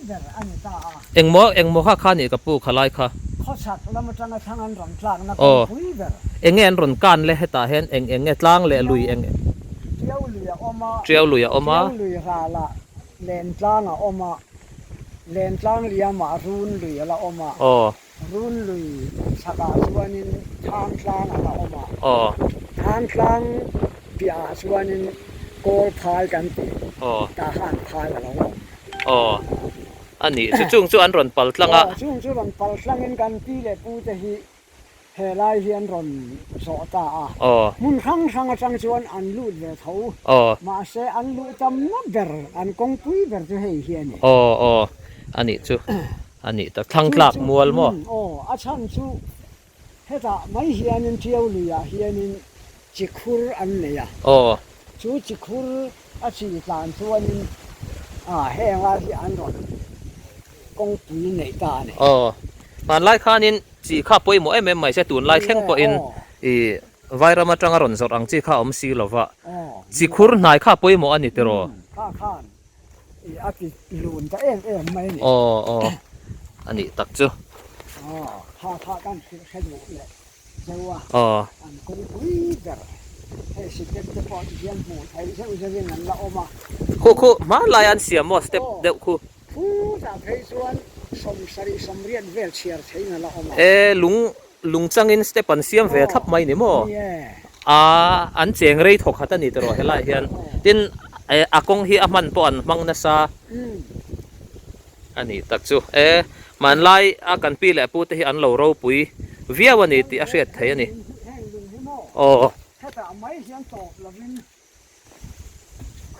ber a ni ta a. Engmaw, engmaw kha kha nih ka pu khalai kha. Khawchhak lam atanga thlang an rawn tlakna kawngpui ber. Enge an rawn kan le hetah hian eng eng nge tlang leh lui eng. Tiau lui a awm a. Tiau lui a awm a. Tiau lui ralah Lentlang a awm a. Lentlang liamah Run lui a la awm a. Run lui chhakah chuanin Thangtlang a la awm a. Thangtlang piahah chuanin Kawl phai kan tih Tahan phai a lo awm. Aw a nih chu chung chu an rawn pal tlang a. Aw chung chu rawn pal tlangin kan pi leh pu te hi he lai hi an rawn zawh ta a. Hmun hrang hrang atang chuan an lut ve tho. Mahse an luh tamna ber an kawngpui ber chu hei hi a ni. Aw aw a nih chu. A nih tak, thlang tlak mual maw? Aw, a chhan chu hetah mai hianin Tiau luiah hianin chi khur an nei a. Aw. Chu chi khur a chi tlan chuanin a heng lai hi an rawn kawngpui neih ta a ni. Aw, hmanlai khanin chi kha pawimawh em em mai se tunlai thleng pawhin i Vairam atanga rawn zawrh ang chi kha a awm si lova, chi khur hnai kha pawimawh a ni tiraw? Kha khan I a ti lun ta em em mai a ni. Aw aw a nih tak chu. Aw kha kha kan hrilh hre duh leh zeuh a. Aw. An kawngpui ber hei step te pawh ti hian hmuh theih zeuh zeuh in an la awm a. Khu khu hmanlai an siam maw step deuh khu. Khu tah phei chuan 70 80 vel chhiar theihin a la awm a. E lung lung changin step an siam ve thlap mai ni maw? A an cheng rei thawk khat a ni tawh helaiah hian tin a kawng hi a hman pawh an hmang nasa a ni tak chu e hmanlai a kan pi leh pu te hi an lo ropui viau a ni tih a hriat theih a ni aw.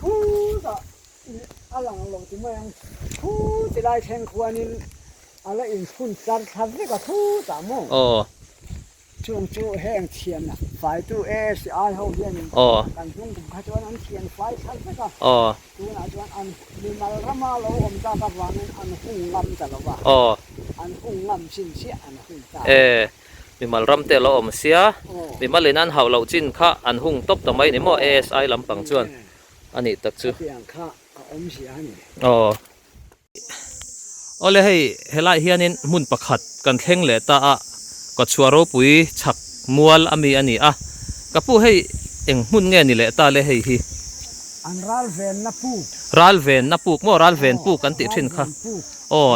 Khutah a lang lo ti mai ang, khu ti lai thleng khuanin a la inchhun tlar thla vek a khutah maw? Aw. Chung chu heng thian faitu ASI ho hianin kan hnung kum kha chuan an thian fai thla vek a, tunah chuan an mimal rama lo awm tak avangin an hung ngam ta lo va, an hung ngam chin chiah an hung ta. E. Mimal ram te a lo awm sia, mimal in an hauh loh chin kha an hung tawp ta mai ni maw ASI lampang chuan a nih tak chu. Aw. Awle hei helai hianin hmun pakhat kan thleng leh ta a, Kawchhuah ropui chhak mual a mi a ni a, ka pu hei eng hmun nge ni leh ta le hei hi? An ral venna puk. Ral venna puk maw ral ven puk kan tih thin kha. Aw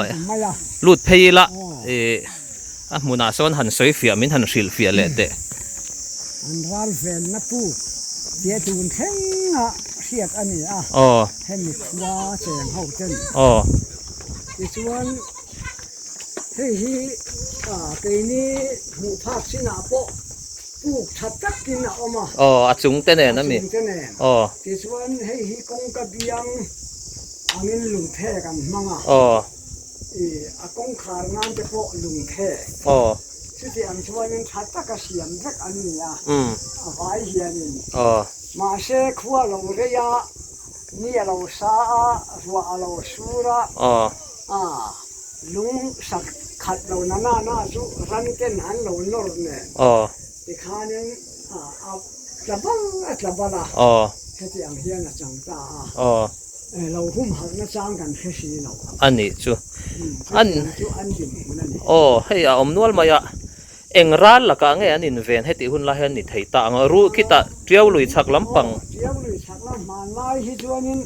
lut phei ila ih. A hmunah sawn han sawi fiah min han hrilh fiah leh teh. An ral venna puk tia tun thlenga hriat a ni a, hemi khua cheng ho ten. Tichuan hei hi keini hmuh phak chinah pawh puk tha takin a awm a. Aw, a chung te nen a mi. A chung te nen. Tichuan hei hi kawngka biang angin lungphek an hmang a. I a kawngkhar nan te pawh lungphe. Aw. Chuti ang chuanin tha taka siam vek an ni a, a vai hianin. Aw. Mahse khua lo rei a, ni a lo sa a, ruah a lo sur a. Aw. A, lung sak khat lo na na na chu ran ten an lo nawr nen. Aw. Tikhanin a, a tla bal a tla bal a. Aw. Heti ang hian a chang ta a. Aw. Lo humhalhna chang kan hre si lo. A nih chu. An chu an dinhmun a ni. Aw, hei a awm nual mai a. Eng ral lakah nge an inven hetih hun lai hian ni thei ta ang a? Ruh khitah Tiau lui chhak lampang. Aw, Tiau lui chhak lam hmanlai hi chuanin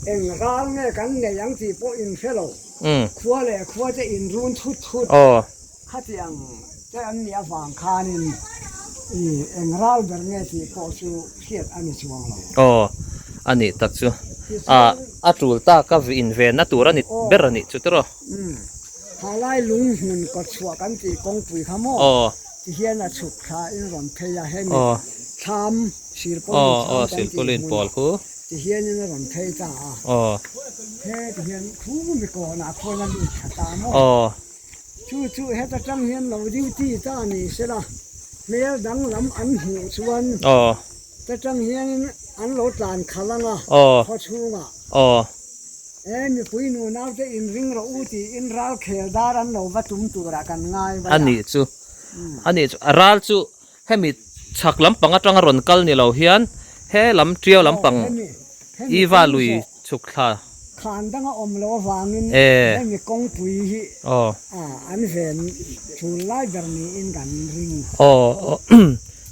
eng ral nge kan nei ang tih pawh in hre lo. Khua leh khua te inrun thut thut. Aw. Khatiang te an nih avang khanin i eng ral ber nge tih pawh chu hriat a ni chuang lo. Aw, a nih tak chu. A, a tul tak a invenna tur a ni ber a nih chu tiraw? Umm, Thalai lung hmun kawt chhuah kan tih kawngpui kha maw? Aw. Ti hian a chhuk thla in rawn phei a, hemi thlam silpawlin thlam kan tih hmunah ti hianin a rawn phei ta a. Aw. He ti hian khu mi kawnah khuan a lut thla ta maw? Aw. Chu chu heta tang hian lo duty ta ni sela, hmel danglam an hmuh chuan ta tang hianin an lo tlan khalh ang a, khaw chhungah. E mipui nu naute inring rawh u tiin ral khel dar an lo va tum turah kan ngai vai a. A nih chu, a nih chu, ral chu hemi chhak lampang atanga rawn kal ni lo hian he lam tiau lampang Iva lui chhuk thla. Khan danga awm lo avangin hemi kawngpui hi an ven tul lai ber niin kan ring. Aw,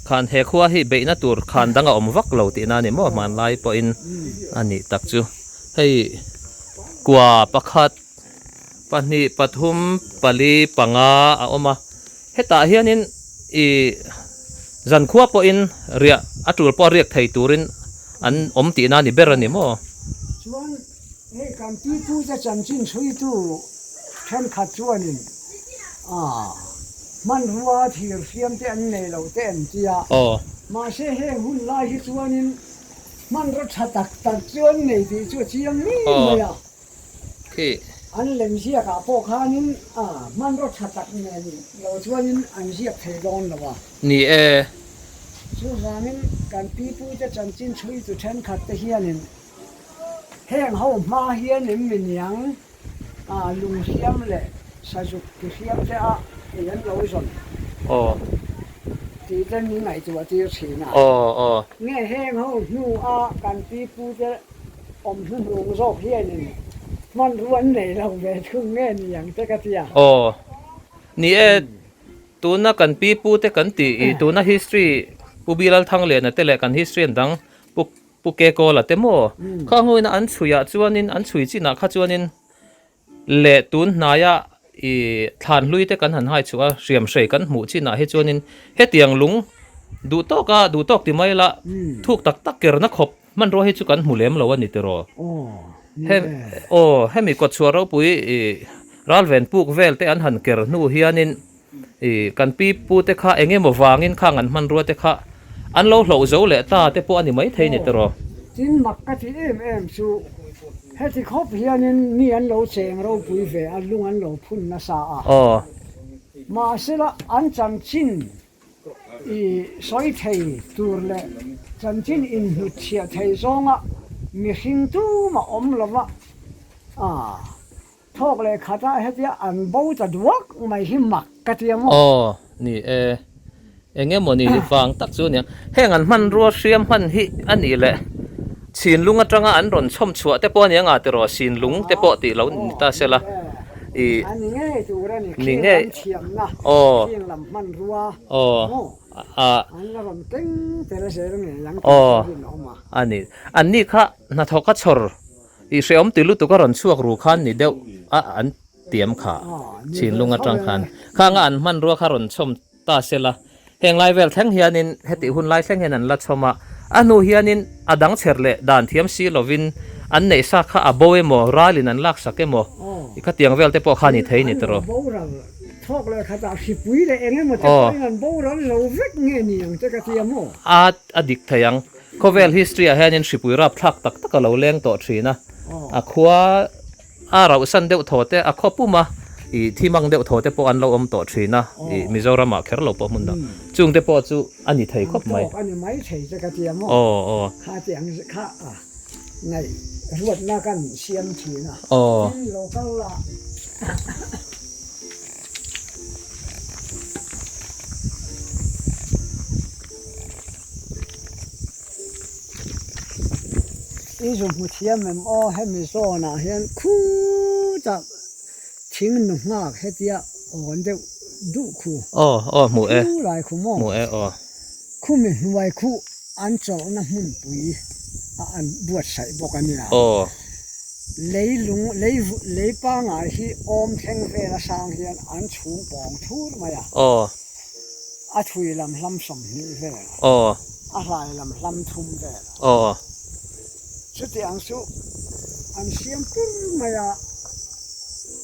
khan he khua hi beihna tur khan danga awm vak lo tihna a ni maw hmanlai pawhin a nih tak chu. Hei kua pakhat, pahnih, pathum, pali, panga a awm a. Hetah hianin ih zankhua pawhin riah a tul pawh a riak thei turin an awm tihna a ni ber a ni maw? Chuan hei kan pipute chanchin chhuitu thenkhat chuanin ah hmanrua thir hriam te an nei lo te an ti a, mahse heng hun lai hi chuanin hmanraw tha tak tak chu an nei tih chu a chiang ngei mai a. Khi. An lem ziakah pawh khanin a hmanraw tha tak nen lo chuanin an ziak thei dawn lo a. Ni e. Chuvangin kan pipute chanchin chhuitu thenkhat te hianin heng ho hma hian em mi niang a lunghriam leh sazuk tihriam te a ei an lo zawn Aw. tih te min ngaihtuah tir thin a. Aw aw. Nge heng ho hnu a kan pipute Awm hnuhnung zawk hianin hmanrua an nei lo ve thung nge ni ang te ka ti a. Aw. Ni e, tuna kan pi pu te kan tih i tuna history Pu Bilal Thangliana te leh kan history an dang Pu Pu Kekawla te maw? Kha hnuina an chhuiah chuanin an chhui chinah kha chuanin Leh tun hnaia i thlan hlui te kan han hai chhuah a, hriam hrei kan hmuh chinah hi chuanin hetiang lung duh tawka duh tawk ti mai la thuk tak tak kerna khawp hmanrua hi chu kan hmu lem lo a ni tiraw. Aw hemi kawtchhuah ropui i ralven puk vel te an han ker hnu hianin i kan pi pu te kha eng emaw vangin khang an hmanrua te kha an lo hloh zo leh ta te pawh a ni maithei ni tiraw. Tin mak ka ti em em chu Heti khawp hianin mi an lo cheng ropui ve a, lung an lo phun nasa a. Mahsela an chanchin i sawi thei tur leh chanchin inhnutchhiah thei zawnga mihring tumah awm lova a thawk leh khatah hetia an bo ta duak mai hi mak ka ti a maw? Aw, ni e. Eng emaw ni vang tak chu ania. Heng an hmanrua hriam hman hi a nih leh Chinlung atanga an rawn chhawm chhuah te pawh a nia nga tiraw Sinlung te pawh tih lo ni ta se la i A ni ngei tur a ni khing lam thiamna khing lam hmanrua maw an la rawn keng tel zel ngei ang tih chu rinawm a. A ni. An ni kha hnathawk a chhawr i hrehawm ti lutuk a rawn chhuak ru khan ni deuh a an tiam kha Chinlung atang khan khanga an hmanrua kha rawn chhawm ta se la, heng lai vel thleng hianin hetih hun lai thleng hian an la chhawm a, a hnu hianin a dang chher leh dan thiam si lovin an neih sa kha a bo emaw, ralin an lak sak emaw, i khatiang vel te pawh kha ni thei ni tawh. An boral thawk leh khatah hripui leh eng emaw te pawhin an boral lo vek nge ni ang che ka ti a maw? A a dik thei ang. Khawvel history ah hianin hripui rapthlak tak tak a lo leng tawh thin a, a khua A rauhsan deuh thaw te, a khaw pum a, ih thi mang deuh thaw te pawh an lo awm tawh thin a, ih Mizoram ah kher lo pawh hmun dah. Chung te pawh chu a ni thei khawp mai. An tawk a ni mai thei che ka ti a maw? Aw aw. Kha ti ang kha a ngaih ruatna kan siam thin a. Aw. Tin local ah. I zu hmu thiam em aw hemi zawnah hian khutah thing nu nghak hetia awn deuh duh khu. Aw aw hmu e. Khu lai khu maw? Hmu e aw. Khumi hnuai khu an chawlhna hmunpui a an buatsaih bawk a nia. Aw. Lei lung lei lei pangai hi awm thleng vel asang hian an chhung pawng thur mai a. Aw. A thui lam hlam 20 vel. Aw. A hlai lam hlam thum vel. Aw. Chuti ang chu an siam pur mai a,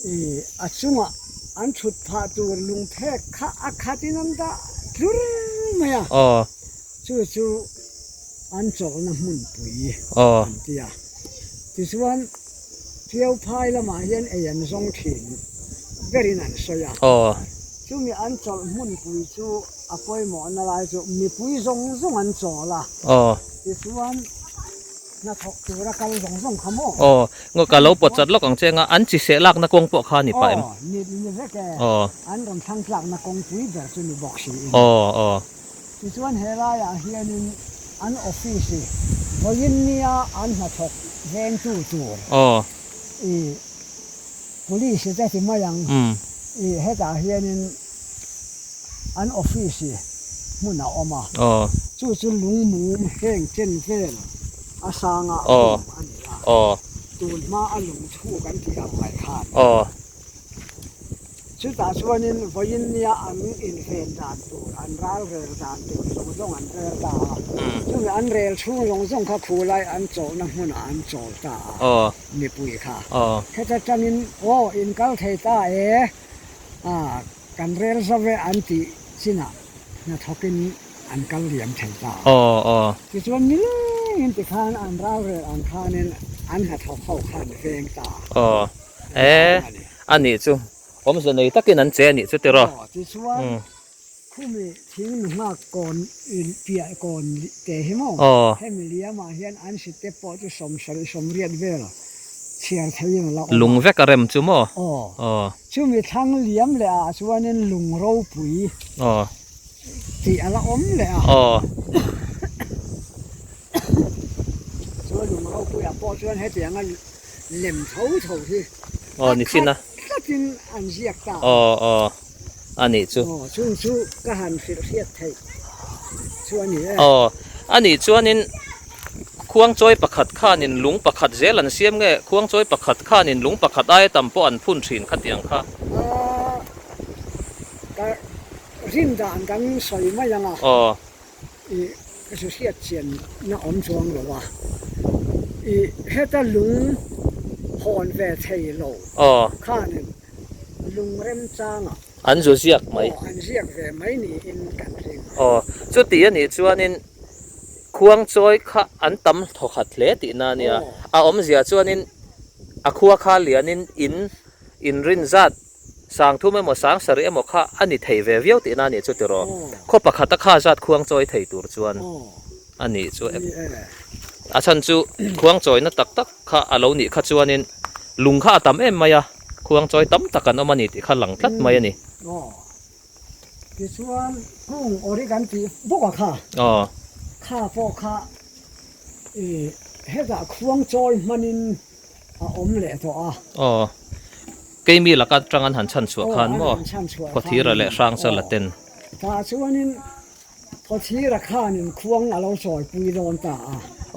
i a chungah an thut phah tur lungphek kha a khatin an dah tlur mai a. Aw. Chu chu an chawlhna hmunpui Aw. an ti a. Tichuan Tiau phai lamah hian ei an zawng thin berin an sawi a. Aw. Chumi an chawlh hmunpui chu a pawimawhna lai chu mipui zawng zawng an chawl a. Aw. Tichuan hnathawk tura kal zawng zawng kha maw? Aw. Ngaw ka lo pawt chat lawk ang che nga an chi seh lakna kawng pawh kha a ni pah em? Aw, ni ni vek e. Aw. An rawn thlang tlakna kawngpui ber chu ni bawk siin. Aw aw. Tichuan he laiah hianin an office vawiin nia an hnathawk vengtu tur Aw. I police te ti mai ang. I hetah hianin an office hmun a awm a. Chu chu lungmum heng chen vel a sanga awm a ni a. Tun hma a lungchhu kan tih ang mai khan. Chutah chuanin vawiin nia an inven dan tur, an ral rel dan tur zawng zawng an rel ta a. Chumi an rel chhung zawng zawng kha khulai an chawlhna hmunah an chawl ta a, mipui kha. Heta tangin, Aw, in kal thei ta e, a, kan rel zo e an tih chinah hnathawkin an kal liam thei ta a. Tichuan nilengin tikhan an ral rel ang khanin an hnathawk ho kha an veng ta a. E, a nih chu. Awmze nei takin an che a nih chu tiraw? Aw, tichuan khumi thing nu nghak kawn piah kawn te hi maw? Hemi liamah hian an site pawh chu sawmsarih sawmriat vel chhiar theiin a la awm a. Lung vek a rem chu maw? Aw, chumi thlang liam leh ah chuanin lung ropui tih a la awm leh a. Chuan lung ropuiah pawh chuan hetianga lem tho tho hi a khat tlatin an ziak ta a. Aw aw a nih chu. Aw chung chu ka han hrilh hriat theih chu a ni e. Aw a nih chuanin khuangchawi pakhat khanin lung pakhat zel an siam nge khuangchawi pakhat khanin lung pakhat aia tam pawh an phun thin khatiang kha. Aw ka rin dan kan sawi mai ang a. Aw. I ka hre hriat chian na awm chuang lo a, i heta lung hawn ve thei lo khanin lung remchangah An zu ziak mai. Aw, an ziak ve mai niin kan ring. Aw, chuti a nih chuanin khuangchawi kha an tam thawkhat hle tihna a nia. A awmzia chuanin a khua kha lianin in inrin zat Sangthum emaw Sangsarih emaw kha a ni thei ve viau tihna a nih chu tiraw? Khaw pakhata kha zat khuang chawi thei tur chuan a nih chu. A chhan chu khuang chawina tak tak kha a lo nih kha chuanin lung kha a tam em mai a, khuang chawi tam tak an awm a ni tih kha lang tlat mai a ni. Tichuan kung awri kan tih bawk a kha, kha pawh kha hetah khuang chawi hmanin a awm leh tawh a. Aw, keimi laka atang an han chhan chhuah khan maw? Phawthira leh Hrangchala ten. Tah chuanin Phawthira khanin khuang a lo chawipui dawn ta a.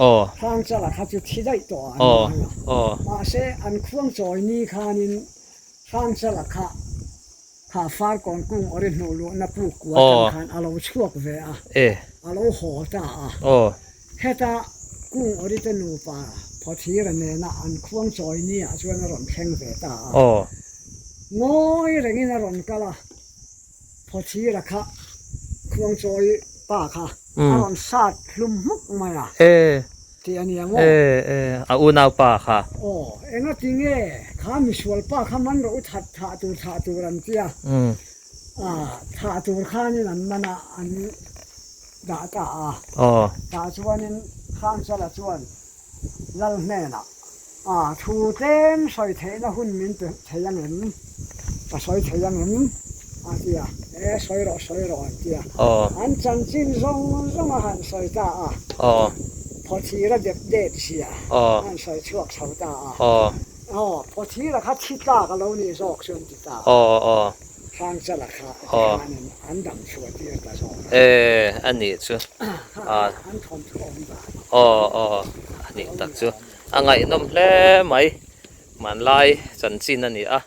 Aw. Hrangchala kha chu thi daih tawh a an ngai a. Aw. Mahse an khuang chawi ni khanin Hrangchala kha kha Farkawn kung awri hnuh luhna puk kua tan khan a lo chhuak ve a. A lo haw ta a. Aw. Heta kung awrite nupa Phawthira nena an khuang chawi ni ah chuan a rawn thleng ve ta a. Ngawi rengin a rawn kal a, Phawthira kha khuang chawi pa kha a rawn sat hlum hmuk mai a tih a nia maw? A unau pa kha. Aw, engati nge kha misual pa kha man rawh u that thah tur thah tur an tia. Thah tur khanin an man a, an dah ta a. Tah chuanin Hrangchala chuan Lal hnenah, A, thu tlem sawi theihna hun min pe thei ang em? Ka sawi thei ang em? a ti a. E, sawi rawh, sawi rawh an ti a. An chanchin zawng zawng a han sawi ta a. Phawthira dep dep zia a han sawi chhuak chho ta a. Aw, Phawthira kha thi tlak a lo nih zawk chu an ti ta a. Hrangchala kha tikhanin an dam chhuah tir ta zawk a. E, a nih chu. An thawmthu awm dan. Aw, aw, a nih tak chu. A ngaihnawm hle mai. Hmanlai chanchin a ni a.